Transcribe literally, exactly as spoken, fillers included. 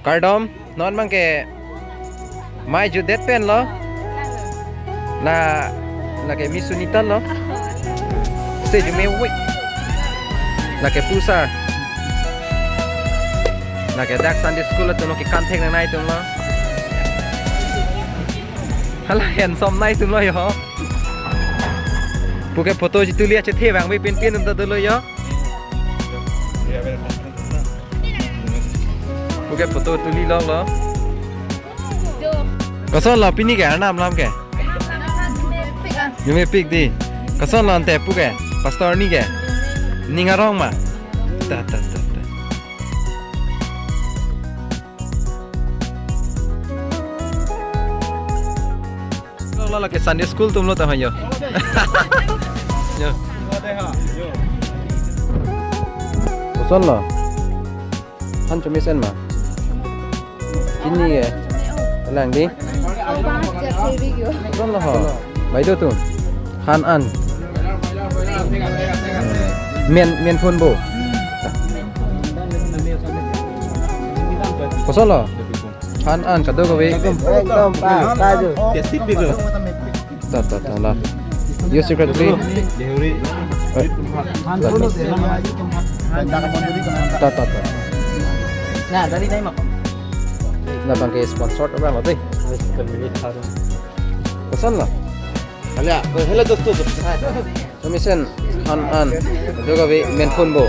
Kardom, non abang ke mai jutdet pen lo. La, lake Miss Sunita lo. Se jume wik. Lake Pu Sar. Lake dak Sunday school atum lo, kekan thek nangnei atum lo. Hala handsome nei atum lo ho. Pu ke photo chetuli achethe abang bi pinpin atum ta dolo ho. Pu ke photo tuli longlo. Koson lo pini ke arnam lam ke? Jume pik di. Koson lo ante pu ke? Pastor ni ke? Ning arong ma? Ta, ta, ta, ta. Lo, lo, lake Sunday school atum lo ta ho ho. Ho. Koson lo? Han chomisen ma? Pini ke? Lang di. Koson lo ho? Baido atum. Han an. Men, men phone bo. Koson lo? Han an kadokave. Ekdom, ekdom, pas, kaju. Tasty pik lo. Ta, ta, ta, la. Your secretary. Dehuri. Eh. La. Ta, ta, ta. Nah, dari naik mak. Labang ke sponsored abang lo dei. Koson lo? Hala, hala dosto, dosto. Chomisen han an kadokave men phone bo.